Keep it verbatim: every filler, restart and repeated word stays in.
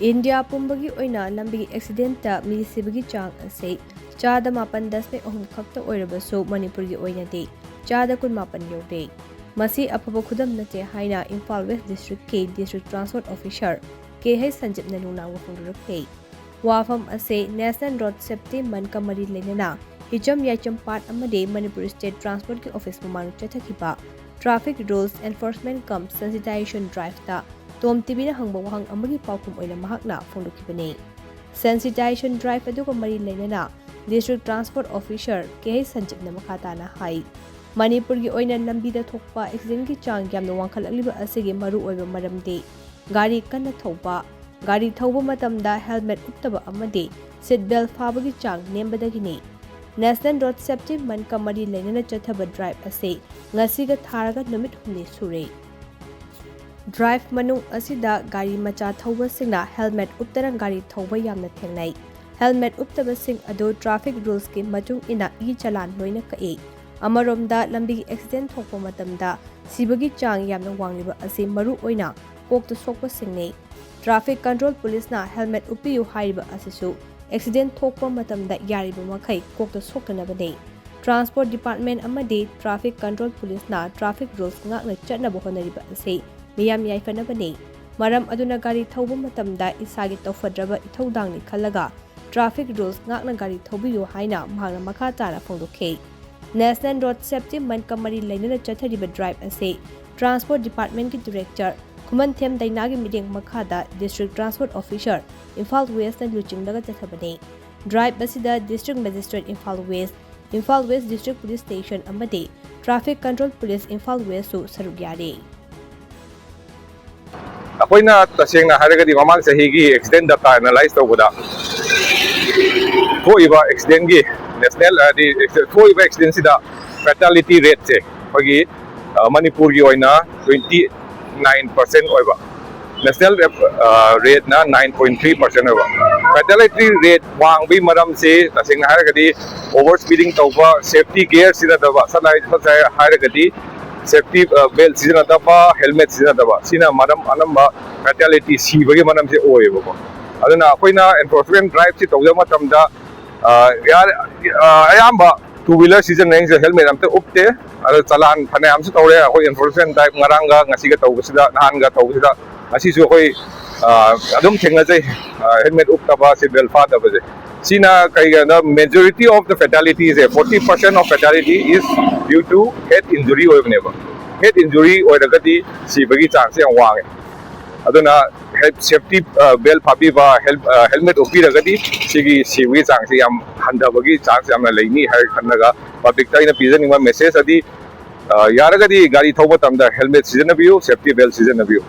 India ꯄꯨꯝꯕꯒꯤ ꯑꯣꯏꯅ ꯂꯝꯕꯤꯒꯤ ꯑꯦꯛꯁꯤꯗꯦꯟꯇ ꯃꯤ ꯁꯤꯕꯒꯤ ꯆꯥꯡ ꯑꯁꯤ ꯆꯥꯗ ꯃꯥꯄꯟ ꯗꯁꯃꯤꯛ ꯑꯍꯨꯝ ꯈꯛꯇ ꯑꯣꯏꯔꯕꯁꯨ, ꯃꯅꯤꯄꯨꯔꯒꯤ ꯑꯣꯏꯅꯗꯤ ꯆꯥꯗ ꯀꯨꯟꯃꯥꯄꯟ ꯌꯧꯔꯦ꯫ ꯃꯁꯤ ꯑꯐꯕ ꯈꯨꯗꯝ ꯅꯠꯇꯦ ꯍꯥꯏꯅ ꯏꯝꯐꯥꯜ ꯋꯦꯁ ꯗꯤꯁꯇ꯭ꯔꯤꯛꯀꯤ ꯗꯤꯁꯇ꯭ꯔꯤꯛ ꯇ꯭ꯔꯥꯟꯁꯄꯣꯔꯠ ꯑꯣꯐꯤꯁꯔ ꯀꯦ ꯍꯩꯆ ꯁꯟꯖꯤꯞꯅ ꯅꯨꯡꯅꯥꯡꯕ ꯐꯣꯡꯗꯣꯔꯛꯈꯤ꯫ ꯋꯥꯐꯝ ꯑꯁꯤ National Road Safety Month ꯀ ꯃꯔꯤ ꯂꯩꯅꯅ ꯍꯤꯖꯝ ꯌꯥꯏꯆꯝ ꯄꯥꯠ ꯑꯃꯗꯤ ꯃꯅꯤꯄꯨꯔ ꯁ꯭ꯇꯦꯠ ꯇ꯭ꯔꯥꯟꯁꯄꯣꯔꯠꯀꯤ ꯑꯣꯐꯤꯁ ꯃꯃꯥꯡꯗ ꯆꯠꯊꯈꯤꯕ ꯇ꯭ꯔꯥꯐꯤꯛ ꯔꯨꯜꯁ ꯑꯦꯟꯐꯣꯔꯁꯃꯦꯟꯠ ꯀꯝ ꯁꯦꯟꯁꯤꯇꯥꯏꯖꯦꯁꯟ ꯗ꯭ꯔꯥꯏꯚꯇ ꯇꯣꯝ ꯇꯤꯕꯤꯅ ꯍꯪꯕ ꯋꯥꯍꯪ ꯑꯃꯒꯤ ꯄꯥꯎꯈꯨꯝ ꯑꯣꯏꯅ ꯃꯍꯥꯛꯅ ꯐꯣꯡꯗꯣꯛꯈꯤꯕꯅꯤ꯫ ꯁꯦꯟꯁꯤꯇꯥꯏꯖꯦꯁꯟ ꯗ꯭ꯔꯥꯏꯚ ꯑꯗꯨꯒ ꯃꯔꯤ ꯂꯩꯅꯅ ꯗꯤꯁꯇ꯭ꯔꯤꯛ ꯇ꯭ꯔꯥꯟꯁꯄꯣꯔꯠ ꯑꯣꯐꯤꯁꯔ ꯀꯦ ꯍꯩꯆ ꯁꯟꯖꯤꯞꯅ ꯃꯈꯥ ꯇꯥꯅ ꯍꯥꯏ, ꯃꯅꯤꯄꯨꯔꯒꯤ ꯑꯣꯏꯅ ꯂꯝꯕꯤꯗ ꯊꯣꯛꯄ ꯑꯦꯛꯁꯤꯗꯦꯟꯒꯤ ꯆꯥꯡ ꯌꯥꯝꯅ ꯋꯥꯡꯈꯠꯂꯛꯂꯤꯕ ꯑꯁꯤꯒꯤ ꯃꯔꯨꯑꯣꯏꯕ ꯃꯔꯝꯗꯤ ꯒꯥꯔꯤ ꯀꯟꯅ ꯊꯧꯕ, ꯒꯥꯔꯤ ꯊꯧꯕ ꯃꯇꯝꯗ ꯍꯦꯜꯃꯦꯠ ꯎꯞꯇꯕ ꯑꯃꯗꯤ ꯁꯤꯠ ꯕꯦꯜꯠ ꯐꯥꯕꯒꯤ ꯆꯥꯡ ꯅꯦꯝꯕꯗꯒꯤꯅꯤ꯫ National Road Safety Month ꯀ ꯃꯔꯤ ꯂꯩꯅꯅ ꯆꯠꯊꯕ ꯗ꯭ꯔꯥꯏꯚ ꯑꯁꯤ ꯉꯁꯤꯒ ꯊꯥꯔꯒ ꯅꯨꯃꯤꯠ ꯍꯨꯝꯅꯤ ꯁꯨꯔꯦ꯫ ꯗ꯭ꯔꯥꯏꯚ ꯃꯅꯨꯡ ꯑꯁꯤꯗ ꯒꯥꯔꯤ ꯃꯆꯥ ꯊꯧꯕꯁꯤꯡꯅ ꯍꯦꯜꯃꯦꯠ ꯎꯞꯇꯅ ꯒꯥꯔꯤ ꯊꯧꯕ ꯌꯥꯝꯅ ꯊꯦꯡꯅꯩ꯫ ꯍꯦꯜꯃꯦꯠ ꯎꯞꯇꯕꯁꯤꯡ ꯑꯗꯨ ꯇ꯭ꯔꯥꯐꯤꯛ ꯔꯨꯜꯁꯀꯤ ꯃꯇꯨꯡ ꯏꯟꯅ ꯏ ꯆꯂꯥꯟ ꯂꯣꯏꯅ ꯀꯛꯏ꯫ ꯑꯃꯔꯣꯝꯗ, ꯂꯝꯕꯤꯒꯤ ꯑꯦꯛꯁꯤꯗꯦꯟ ꯊꯣꯛꯄ ꯃꯇꯝꯗ ꯁꯤꯕꯒꯤ ꯆꯥꯡ ꯌꯥꯝꯅ ꯋꯥꯡꯂꯤꯕ ꯑꯁꯤ ꯃꯔꯨ ꯑꯣꯏꯅ ꯀꯣꯛꯇ ꯁꯣꯛꯄꯁꯤꯡꯅꯤ꯫ ꯇ꯭ꯔꯥꯐꯤꯛ ꯀꯟꯇ꯭ꯔꯣꯜ ꯄꯨꯂꯤꯁꯅ ꯍꯦꯜꯃꯦꯠ ꯎꯞꯄꯤꯌꯨ ꯍꯥꯏꯔꯤꯕ ꯑꯁꯤꯁꯨ ꯑꯦꯛꯁꯤꯗꯦꯟ ꯊꯣꯛꯄ ꯃꯇꯝꯗ ꯌꯥꯔꯤꯕ ꯃꯈꯩ ꯀꯣꯛꯇ ꯁꯣꯛꯇꯅꯕꯅꯤ꯫ ꯇ꯭ꯔꯥꯟꯁꯄꯣꯔꯠ ꯗꯤꯄꯥꯔꯠꯃꯦꯟꯠ ꯑꯃꯗꯤ ꯇ꯭ꯔꯥꯐꯤꯛ ꯀꯟꯇ꯭ꯔꯣꯜ ꯄꯨꯂꯤꯁꯅ ꯇ꯭ꯔꯥꯐꯤꯛ ꯔꯨꯜꯁ ꯉꯥꯛꯅ ꯆꯠꯅꯕ ꯍꯣꯠꯅꯔꯤꯕ ꯑꯁꯤ ꯃꯤꯌꯥꯝ ꯌꯥꯏꯐꯅꯕꯅꯤ꯫ ꯃꯔꯝ ꯑꯗꯨꯅ ꯒꯥꯔꯤ ꯊꯧꯕ ꯃꯇꯝꯗ ꯏꯁꯥꯒꯤ ꯇꯧꯐꯗ꯭ꯔꯕ ꯏꯊꯧꯗꯥꯡꯅꯤ ꯈꯜꯂꯒ ꯇ꯭ꯔꯥꯐꯤꯛ ꯔꯨꯜꯁ ꯉꯥꯛꯅ ꯒꯥꯔꯤ ꯊꯧꯕꯤꯌꯨ ꯍꯥꯏꯅ ꯃꯍꯥꯛꯅ ꯃꯈꯥ ꯇꯥꯅ ꯐꯣꯡꯗꯣꯛꯈꯤ꯫ National Road Safety Month ꯀ ꯃꯔꯤ ꯂꯩꯅꯅ ꯆꯠꯊꯔꯤꯕ ꯗ꯭ꯔꯥꯏꯚ ꯑꯁꯤ ꯇ꯭ꯔꯥꯟꯁꯄꯣꯔꯠ ꯗꯤꯄꯥꯔꯠꯃꯦꯟꯠꯀꯤ ꯗꯤꯔꯦꯛꯇꯔ ꯈꯨꯃꯟꯊꯦꯝ ꯗꯥꯏꯅꯥꯒꯤ ꯃꯤꯠꯌꯦꯡ ꯃꯈꯥꯗ ꯗꯤꯁꯇ꯭ꯔꯤꯛ ꯇ꯭ꯔꯥꯟꯁꯄꯣꯔꯠ ꯑꯣꯐꯤꯁꯔ ꯏꯝꯐꯥꯜ ꯋꯦꯁꯅ ꯂꯨꯆꯤꯡꯂꯒ ꯆꯠꯊꯕꯅꯤ꯫ ꯗ꯭ꯔꯥꯏꯚ ꯑꯁꯤꯗ district magistrate Imphal west, Imphal west district police station ꯑꯃꯗꯤ ꯇ꯭ꯔꯥꯐꯤꯛ ꯀꯟꯇ꯭ꯔꯣꯜ ꯄꯨꯂꯤꯁ ꯏꯝꯐꯥꯜ ꯋꯦꯁꯁꯨ ꯁꯔꯨꯛ ꯌꯥꯔꯤ꯫ ꯑꯩꯈꯣꯏꯅ ꯇꯁꯦꯡꯅ ꯍꯥꯏꯔꯒꯗꯤ ꯃꯃꯥꯡ ꯆꯍꯤꯒꯤ ꯑꯦꯛꯁꯤꯗꯦꯟ ꯗꯇꯥ ꯑꯦꯅꯥꯂꯥꯏꯁ ꯇꯧꯕꯗ ꯊꯣꯛꯏꯕ ꯑꯦꯛꯁꯤꯗꯦꯟꯒꯤ ꯅꯦꯁꯅꯦꯜ ꯍꯥꯏꯗꯤ ꯊꯣꯛꯏꯕ ꯑꯦꯛꯁꯤꯗꯦꯟꯁꯤꯗ ꯐꯦꯇꯥꯂꯤꯇꯤ ꯔꯦꯠꯁꯦ ꯑꯩꯈꯣꯏꯒꯤ ꯑ, ꯃꯅꯤꯄꯨꯔꯒꯤ ꯑꯣꯏꯅ ꯇ꯭ꯋꯦꯟꯇꯤ ꯅꯥꯏꯟ ꯄꯥꯔꯁꯦꯟ ꯑꯣꯏꯕ, ꯅꯦꯁꯅꯦꯜ ꯔꯦꯠꯅ ꯅꯥꯏꯟ ꯄꯣꯏꯟ ꯊ꯭ꯔꯤ ꯄꯥꯔꯁꯦꯟ ꯑꯣꯏꯕ꯫ ꯐꯦꯇꯥꯂꯤꯇꯤ ꯔꯦꯠ ꯋꯥꯡꯕꯒꯤ ꯃꯔꯝꯁꯤ ꯇꯁꯦꯡꯅ ꯍꯥꯏꯔꯒꯗꯤ ꯑꯣꯚꯔ ꯁ꯭ꯄꯤꯗꯤꯡ ꯇꯧꯕ, ꯁꯦꯐꯇꯤ ꯒꯤꯌꯔ ꯁꯤꯖꯤꯟꯅꯗꯕ, ꯁꯝꯅ ꯍꯥꯏ- ꯁꯝꯅ ꯍꯥꯏꯔꯒꯗꯤ ꯁꯦꯐꯇꯤ ꯕꯦꯜ ꯁꯤꯖꯤꯟꯅꯗꯕ, ꯍꯦꯜꯃꯦꯠ ꯁꯤꯖꯤꯟꯅꯗꯕ, ꯁꯤꯅ ꯃꯔꯝ ꯑꯅꯝꯕ ꯐꯦꯇꯥꯂꯤꯇꯤ, ꯁꯤꯕꯒꯤ ꯃꯔꯝꯁꯦ ꯑꯣꯏꯌꯦꯕꯀꯣ꯫ ꯑꯗꯨꯅ ꯑꯩꯈꯣꯏꯅ ꯑꯦꯟꯐꯣꯔꯁꯃꯦꯟ ꯗ꯭ꯔꯥꯏꯚꯁꯤ ꯇꯧꯖꯕ ꯃꯇꯝꯗ, ꯑ, ꯌꯥꯔꯦ, ꯑ, ꯑꯌꯥꯝꯕ ꯇꯨ ꯋꯤꯂꯔ ꯁꯤꯖꯤꯟꯅꯔꯤꯁꯦ ꯍꯦꯜꯃꯦꯠ ꯑꯝꯇ ꯎꯞꯇꯦ꯫ ꯑꯗꯣ ꯆꯂꯥꯟ ꯐꯅꯌꯥꯝꯁꯨ ꯇꯧꯔꯦ꯫ ꯑꯩꯈꯣꯏ ꯑꯦꯟꯐꯣꯔꯁꯃꯦꯟ ꯗ꯭ꯔꯥꯏꯚ ꯉꯔꯥꯡꯒ ꯉꯁꯤꯒ ꯇꯧꯕꯁꯤꯗ, ꯅꯍꯥꯟꯒ ꯇꯧꯕꯁꯤꯗ, ꯉꯁꯤꯁꯨ ꯑꯩꯈꯣꯏ, ꯑ, ꯑꯗꯨꯝ ꯊꯦꯡꯅꯖꯩ, ꯑ, ꯍꯦꯜꯃꯦꯠ ꯎꯞꯇꯕ, ꯁꯤꯠ ꯕꯦꯜ ꯐꯥꯗꯕꯁꯦ꯫ ꯁꯤꯅ ꯀꯩꯒꯤꯅꯣꯗ, majority of the fatality say, forty percent of fatality is due to head injury ꯑꯣꯏꯕꯅꯦꯕ꯫ ꯍꯦꯗ ꯏꯟꯖꯨꯔꯤ ꯑꯣꯏꯔꯒꯗꯤ ꯁꯤꯕꯒꯤ ꯆꯥꯡꯁꯦ ꯌꯥꯝ ꯋꯥꯡꯉꯦ꯫ ꯑꯗꯨꯅ ꯍꯦꯗ ꯁꯦꯐꯇꯤ ꯕꯦꯜ ꯐꯥꯕꯤꯕ, ꯍꯦꯜ-, ꯑ, ꯍꯦꯜꯃꯦꯠ ꯎꯞꯄꯤꯔꯒꯗꯤ ꯁꯤꯒꯤ ꯁꯤꯕꯒꯤ ꯆꯥꯡꯁꯦ ꯌꯥꯝ ꯍꯟꯊꯕꯒꯤ ꯆꯥꯟꯁ ꯌꯥꯝꯅ ꯂꯩꯅꯤ ꯍꯥꯏꯔ ꯈꯜꯂꯒ ꯄꯕ꯭ꯂꯤꯛꯇ ꯑꯩꯅ ꯄꯤꯖꯅꯤꯡꯕ ꯃꯦꯁꯦꯖ ꯑꯗꯤ, ꯑ, ꯌꯥꯔꯒꯗꯤ ꯒꯥꯔꯤ ꯊꯧꯕ ꯃꯇꯝꯗ ꯍꯦꯜꯃꯦꯠ ꯁꯤꯖꯤꯟꯅꯕꯤꯌꯨ, ꯁꯦꯐꯇꯤ ꯕꯦꯜ ꯁꯤꯖꯤꯟꯅꯕꯤꯌꯨ꯫